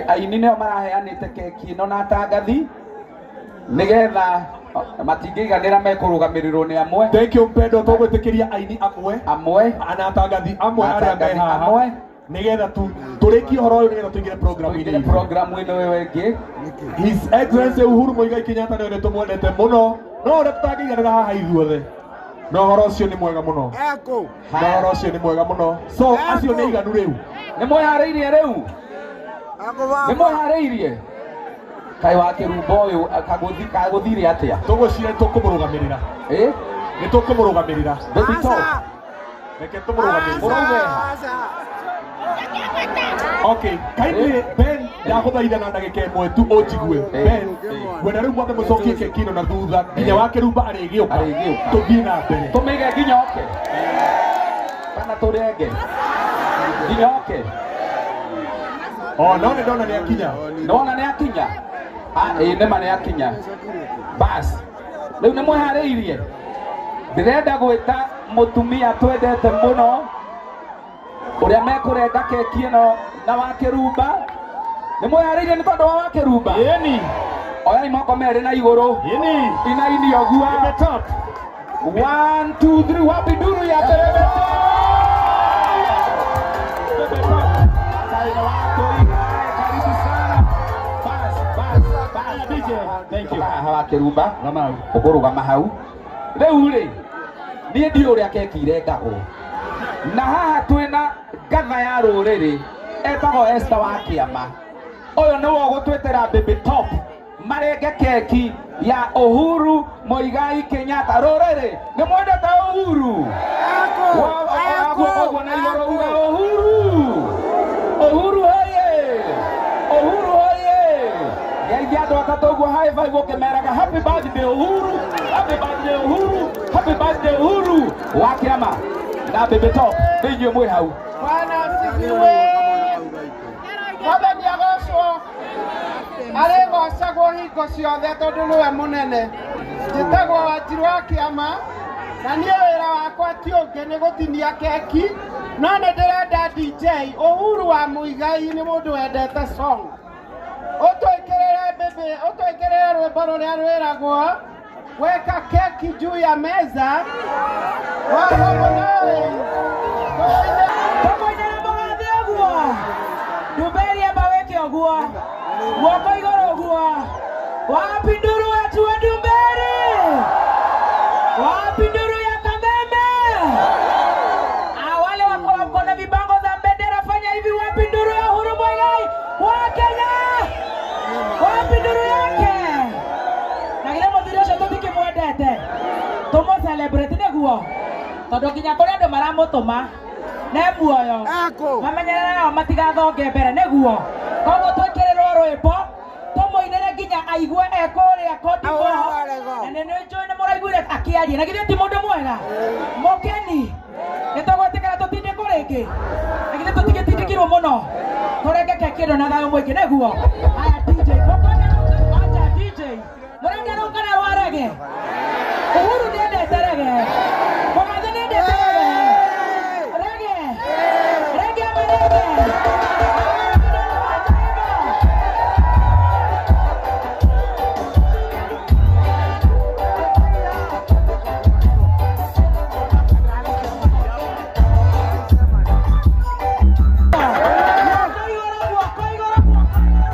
Aini nĩo maraheanĩte keki ĩno na atangathi nĩgetha matingĩiganĩra mekũrũgamĩrĩrwo nĩ amwe. Thank you mpendo, tũgwĩtĩkĩria aini amwe amwe na atangathi amwe arĩa me atangathi haha amwe nĩgetha tũrĩkie ũhoro ũyũ nĩgetha tũingĩre programu-inĩ tũingĩre itũ. programu ĩno ĩyo ĩngĩ. His Excellency Uhuru Muigai Kenyatta nĩwe nĩtũmwendete mũno, no ũrĩa tũtangĩiganĩra haha ithuothe, na ũhoro ũcio nĩ mwega mũno, na ũhoro ũcio nĩ mwega mũno. So acio nĩ aiganu rĩu. Nĩ mwĩharĩirie rĩu? Nĩ mwĩharĩirie? Kaĩ wa kĩrumba ũyũ kagũthire atĩa? Tũgwĩciria tũkũmũrũgamĩrĩra. Ĩ? Nĩ tũkũmũrũgamĩrĩra. Baby Top. Reke tũmũrũgamĩrĩre. Mũrauga ha? Okay, kindly Ben, ndagũthaitha na ndagĩka ĩmwe tu ũnjigue. Ben, ngwenda rĩu mwambe mũcokie keki ĩno na thutha nginya wa kĩrumba arĩgĩũka. Arĩgĩũka. Tũthiĩ na mbere. Tũmĩige nginya oke kana tũrenge nginya oke? O no nĩ ndona nĩ akinya. Nĩwona nĩ akinya? Ah, ĩĩ nĩma nĩ akinya. Bas, rĩu nĩ mwĩharĩirie? Ndĩrenda gwĩta mũtumia twendete mũno ũrĩa mekũrenga keki ĩno na wa kĩrumba. Nĩ mwĩharĩirie nĩ tondũ wa wa kĩrumba? Ĩni. Oyai moko merĩ na igũrũ. Ĩni. Inaini ũguo. The top. 1 2 3, wapi nduru ya terebe? Karibu sana. Bas, bas, bas. DJ, thank you. Haha wa kĩrumba. Ramau. Ũkũrũgama hau. Rĩu rĩ, niĩ ndiũĩ ũrĩa keki irengagwo. Na haha twĩna ngatha ya rũrĩrĩ etagwo Esther wa Kĩama. Ũyũ nĩwe ũgũtwĩtĩra Baby Top marenge keki ya Uhuru Muigai Kenyatta. Rũrĩrĩ, nĩ mwendete Uhuru? Guoko ũguo na igũrũ uga Uhuru. Uhuru hoye! Uhuru hoye! Geithia andũ atatũ ũguo high five ũkĩmeraga happy birthday Uhuru, happy birthday Uhuru, happy birthday Uhuru wa Kĩama na Baby Top. Nĩ inyuĩ mwĩ hau. Bwana asifiwe. Mwathani agocwo, arĩgocagwo hingo ciothe tondũ nĩwe mũnene. Njĩtagwo Wanjiru wa Kĩama na niĩ wĩra wakwa ti ũngĩ nĩ gũtinia keki, no nĩ ndĩrenda DJ Uhuru wa Muigai nĩ mũndũ wendete song. Ũtwĩkĩrĩre bĩbĩ, ũtwĩkĩrĩre rwĩmbo rũrĩa rwĩragwo weka keki juu ya meza wa Harmonize. Tũmũinĩre mũgathe ũguo, ndumberi amba wĩke ũguo, guoko igũrũ ũguo. Wapi nduru watu wa Ndumberi? Wapi nduru ya Kameme? Ah, wale wako wako na vibango za bendera, fanya hivi. Wapi nduru ya Uhuru Muigai wa Kenya? Wapi nduru yake? Na githĩ mũthuri ũcio tũtikĩmwendete? Tũmũ celebrate nĩguo, tondũ nginya kũrĩ andũ maramũtũma ne muoyo mamenyerere nao matigathonge mbere nĩguo. Koguo twĩkĩrĩrwo rwĩmbo tũmũinĩre nginya aigue e kũrĩa Cote d'Ivoire. Na nĩ njũĩ nĩ mũraiguire akĩaria, na githĩ ti mũndũ mwega mũkeni? Nĩ tũgwĩtĩkĩra tũtindĩkwo rĩngĩ? Na githĩ tũtigĩtindĩkirwo mũno? Tũrenge keki ĩno na thayũ mũingĩ nĩguo. Haya DJ, mũkwenda acha DJ, mũrenda rũu kana rwa rege? Uhuru nĩendete rege, mũgathe nĩendete rege, rege rege ama rege. Guoko igũrũ, guoko igũrũ, guoko igũrũ.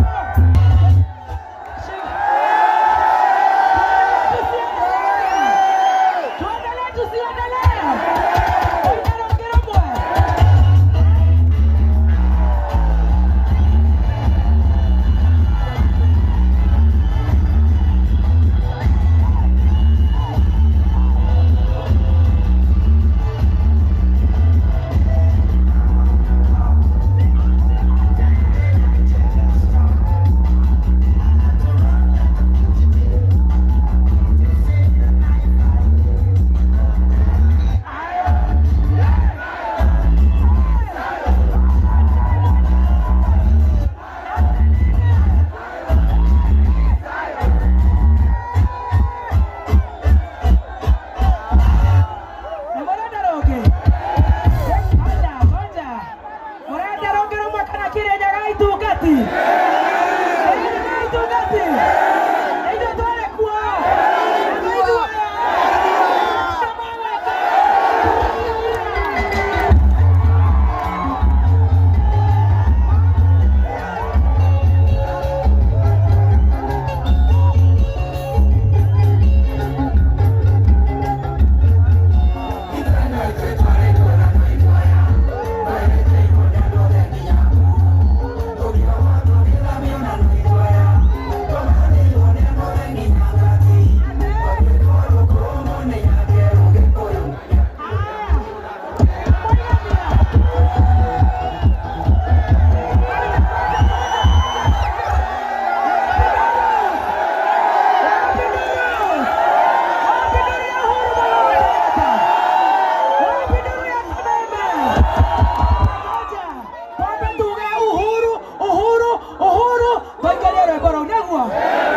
Nĩ itungati? Nĩ ithuĩ twarĩ kuo? Nĩ ithuĩ Uhuru, Uhuru, Uhuru, twaikaria rwĩmbo rũu nĩguo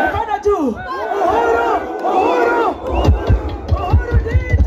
mkono juu. Uhuru, Uhuru, Uhuru DJ.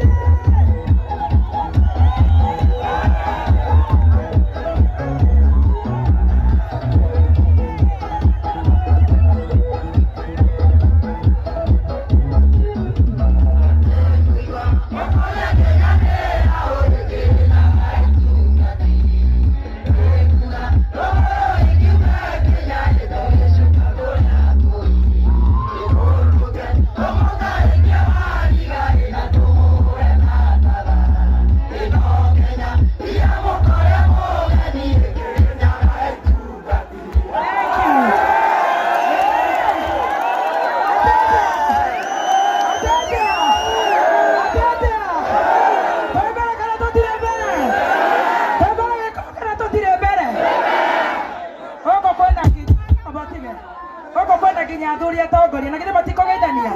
Gũkũ kwĩna nginya athuri atongoria na githĩ matikũgeithania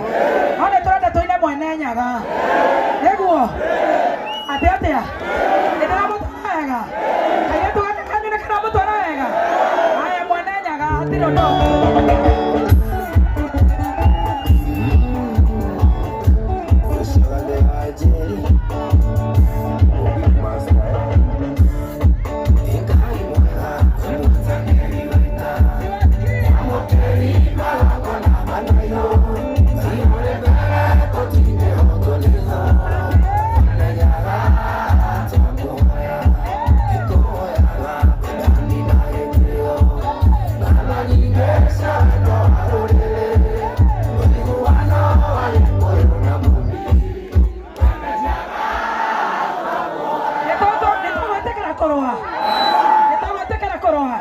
no nĩ tũrenda tũine mwene nyaga nĩguo atĩ atĩa nĩ ndĩramũtwara wega kairĩtu gaka kanyu nĩ karamũtwara wega haya mwene nyaga hatirĩ ũndũ ũngĩ. Nĩtũgwĩtĩkĩra kũrũa nĩtũgwĩtĩkĩra kũrũa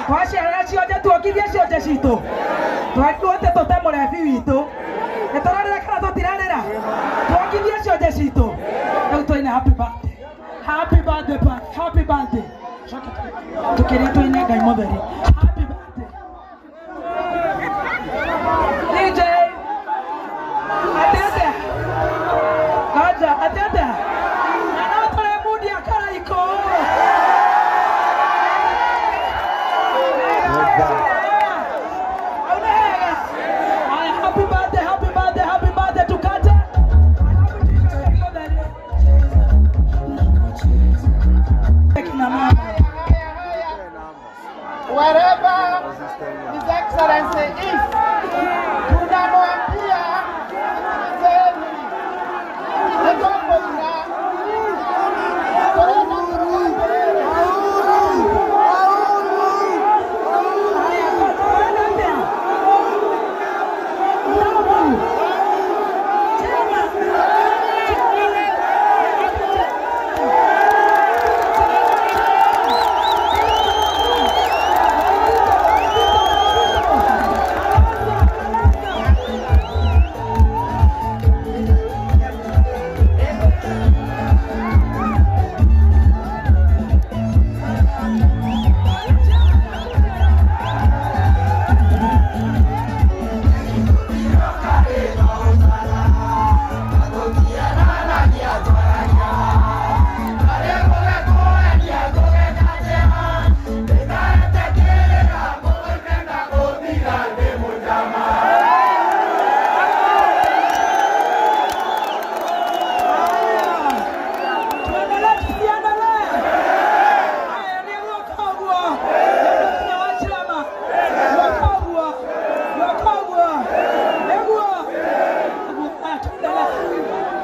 twaciarana cionje tuongithie cionje citũ twakuote tũte mũrebi witũ nĩtũrarĩra kana tũtirarĩra tuongithie cionje citũ rĩu tũine happy birthday happy birthday happy birthday tũkĩrĩa tũine Ngai mũtheri happy birthday DJ atĩ atĩa Ngoja atĩ atĩa na no tũremundia karaikũ. Happy birthday, happy birthday, happy birthday tukate. Kina mama. Wherever His Excellency is, tunamwambia sikilizeni, nĩtũkũina tũrenda Haya, tunaenda atĩa? Ndabu. Chema. Chema. Chema.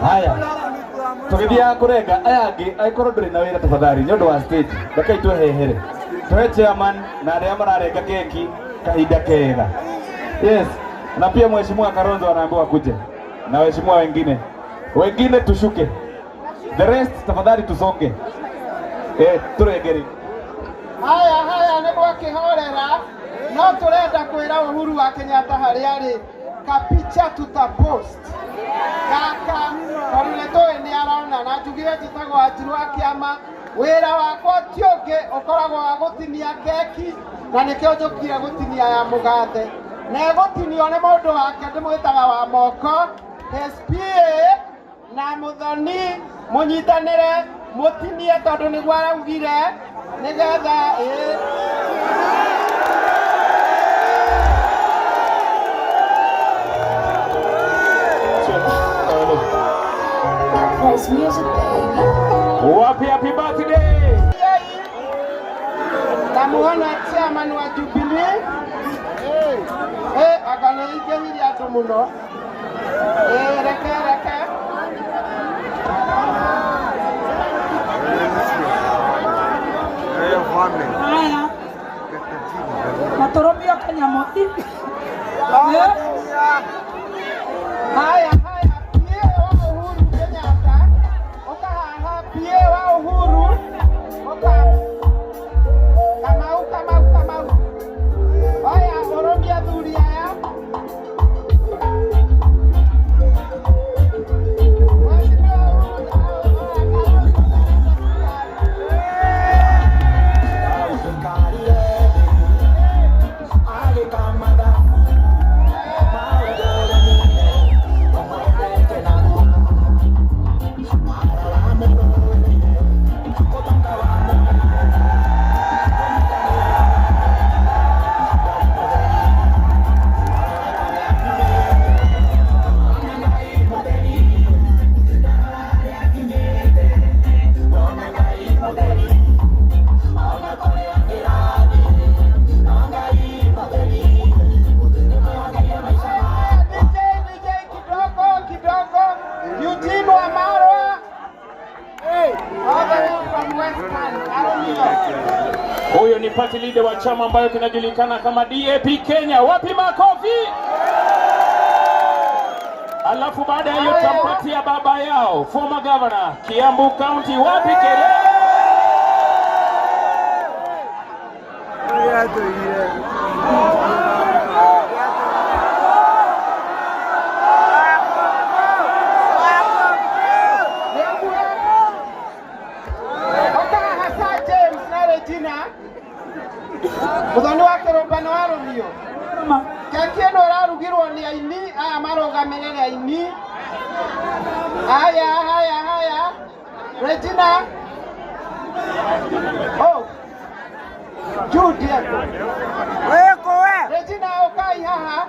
Haya. Tũgĩthiaga kũrenga aya angĩ angĩkorwo ndũrĩ na wĩra tafadhali nĩ ũndũ wa stage rekei twehehere tũhe chairman na arĩa mararenga keki kahinda kega. Yes, na pia mheshimiwa Karonzo anaambiwa kuje na waheshimiwa wengine wengine tushuke, the rest tafadhali tusonge, turengeri. Haya haya nĩ mwakĩhorera no tũrenda kwĩra Uhuru wa Kenyatta harĩa arĩ kapicha tutapost gaka tondũ nĩ tũĩ nĩ arona na njugire njĩtagwo Wanjiru wa Kĩama. Wĩra wakwa ti ũngĩ ũkoragwo wa gũtinia keki na nĩkĩo njũkire gũtinia ya mũgathe na ĩgũtinio nĩ mũndũ wake ndĩmwĩtaga wa moko SPA na Muthoni mũnyitanĩre mũtinie tondũ nĩguo araugire nĩgetha Nice music, baby. Wapi happy birthday. Namuona chairman wa Jubilee anga nĩ ingĩhirie andũ mũno. Reke reke Haya. Matoromio kanyamo. Haya haya PA wa Uhuru Kenyatta uka haha PA wa Uhuru uka Kamau Kamau Kamau. Haya oromia thuri aya. Huyo ni party leader wa chama ambayo kinajulikana kama DAP Kenya. Wapi makofi? Alafu baada ya hiyo tampatia baba yao former governor Kiambu County. Wapi kelele? Muthoni wa kĩrũmbano wa rũmio keki ĩno ĩrarugirwo nĩ aini aya marũgamĩrĩre aini haya haya haya Regina oh Jude Regina ũkai haha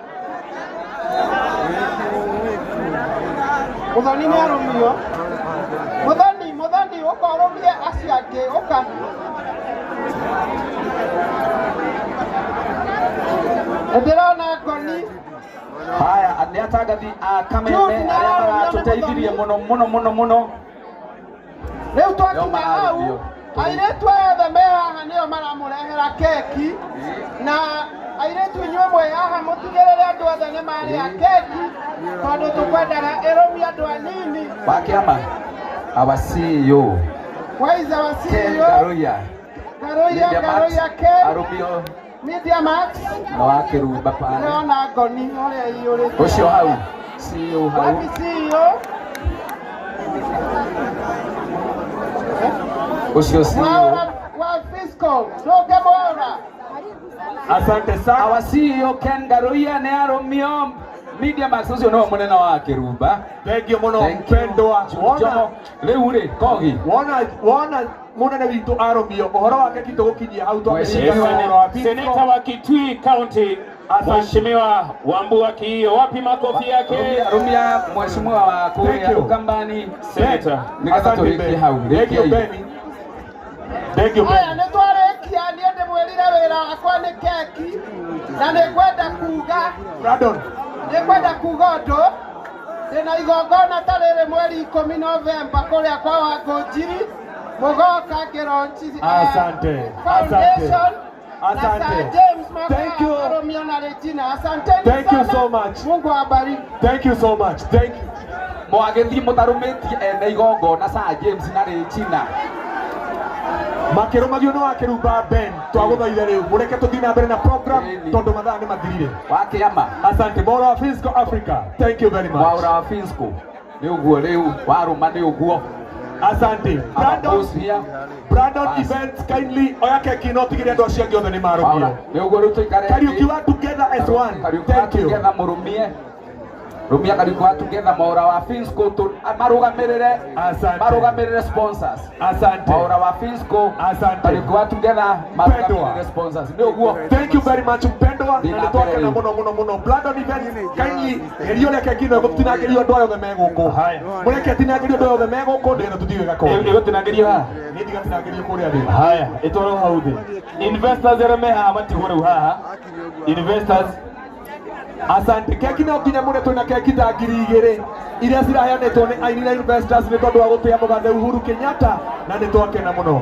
Muthoni nĩ arũmio Muthoni Muthoni ũka ũrũmie acio angĩ ũka Ndĩrona ngoni. Haya nĩ atangathi a Kameme arĩa maratũteithirie mũno mũno mũno mũno. Rĩu twakinya hau airĩtu aya othe me haha nĩo maramũrehera keki na airĩtu inyuĩ mwĩ haha mũtigĩrĩre andũ othe nĩ marĩa keki tondũ tũkwendaga ĩrũmie andũ anini. Wa kĩama our CEO Where is our Ken CEO? Garuya. Garuya Garuya Ken Arumio Media Max na wa Kĩrumba pale. Ndĩrona ngoni ũrĩa iyũrĩte. Ũcio hau CEO hau. Wapi CEO? Ũcio CEO. Mwaura wa fiscal ndũngĩ Mwaura. Asante sana. Our CEO Ken Garuya nĩ arumio Media Max ũcio nĩwe mũnene wa Kĩrumba. Thank you mũno mpendwa. Wona rĩu rĩ kogi. Wona wona munene witũ arumio ũhoro wake ti tũgũkinyia hau twambĩrĩria ũhoro wa Seneta wa Kitui County Mheshimiwa Wambua Kiio, wapi makofi yake? Rumia mheshimiwa wa kũrĩa Ukambani Senator. Nĩgetha tũrĩkie hau. Thank you Benny. Thank you Haya Benny. nĩ twarĩkia niĩ ndĩmwĩrire wĩra wakwa nĩ keki na nĩ ngwenda kuga Brandon. nĩ ngwenda kuga ũndũ Ndĩna igongona ta rĩrĩ mweri 10 Novemba kũrĩa kwa Wangũnjiri mũgoka ngĩronchi Asante. foundation na Asante. Sir James Thank you. Makarumio na Regina. Asanteni Thank you sana. so much. Mungu awabariki. Thank you so much. Thank you. Mwagĩthiĩ mũtarũmĩtie ene igongona Sir James na Regina. Makĩrũmagio nĩ wakĩrumba Ben twagũthaitha rĩu mũreke tũthiĩ na mbere na program Ĩni. tondũ mathaa nĩ mathirire. Wa kĩama. Asante. Mwaura wa Fisco Africa. Thank you very much. Mwaura wa Fisco. Nĩ ũguo rĩu warũma nĩ ũguo. Asante. Brandon, Our boss here. Brandon Bas. Events kindly oya keki no tigire andũ acio angĩ othe nĩ Mwaura. marũmio. Nĩ ũguo rĩu tũikare thĩ. Kariuki wa together as one. Kariuki wa Thank you. together mũrũmie. Rũmia Kariuki wa together Mwaura wa Fisco marũgamĩrĩre. Asante. Marũgamĩrĩre sponsors. Asante. Mwaura wa Fisco. Asante. Kariuki wa together marũgamĩrĩre sponsors. Nĩ ũguo. Thank you very much mpendwa na Ndina nĩ twakena mbere rĩu. mũno mũno mũno. Brandon Events kindly geria ũrĩa keki ĩno ĩgũtinangĩrio andũ aya othe me gũkũ. Mũreke ĩtinangĩrio andũ aya othe me gũkũ nĩgetha tũthiĩ wega kũu. Ĩgũtinangĩrio haha. Niĩ ndigatinangĩrio kũrĩa thĩ. Haya, ĩtwarwo hau thĩ. Investors arĩa me haha matigwo rĩu haha. Investors Asante. Keki no nginya mũrĩa twĩna keki ta 2000 iria ciraheanĩtwo nĩ aini na investors nĩ tondũ wa gũtĩa mũgathe Uhuru Kenyatta na nĩ twakena mũno.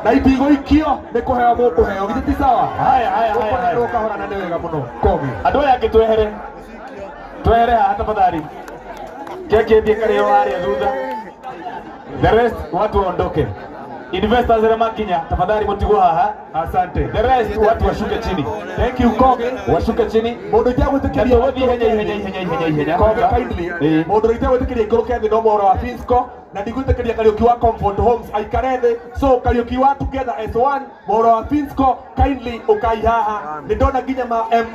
Na itigũikio nĩ kũheo mũkũheo githĩ ti sawa? Haya, haya, haya, haya. Ũkũnerwo kahora na nĩ wega mũno. Kogi. Andũ aya angĩ twehere. Twehere haha tafadhali. Keki ĩthiĩ karĩo harĩa thutha. The rest watu waondoke. Investors arĩa makinya tafadhali mũtigwo haha. Asante. The rest watu washuke chini. Thank you Kogi. Washuke chini. Mũndũ itegwĩtĩkĩria Na tũgũthiĩ ihenya, ihenya, ihenya, ihenya, ihenya. Kogi kindly. Ĩĩ. Mũndũ itegwĩtĩkĩria ikũrũke thĩ no Mwaura wa Fisco na ndigwĩtĩkĩria Kariuki wa Comfort Homes aikare thĩ. So Kariuki wa together as one, Mwaura wa Fisco kindly ũkai haha. Nĩ ndona nginya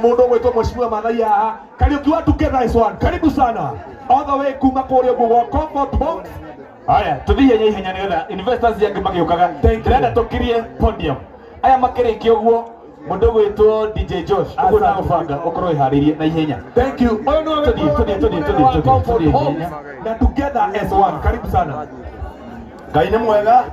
mũndũ ũgwĩtwo Mheshimiwa Maathai haha. Kariuki wa together as one. Karibu sana. All the way kuma kũrĩa ũguo gwa Comfort Homes. Haya, tũthiĩ ihenya ihenya nĩgetha investors angĩ magĩũkaga. Thank you. Ndĩrenda tũkirie podium. Aya makĩrĩkia ũguo mũndũ ũgwĩtwo DJ Josh ũguo Asante. ndagũbanga ũkorwo wĩharĩirie na ihenya. Thank you. Ũyũ nĩwe Tũthiĩ, tũthiĩ, tũthiĩ, tũthiĩ, wa tũthiĩ, Comfort tũthiĩ Homes ihenya. na together as one. Karibu sana. Ngai nĩ mwega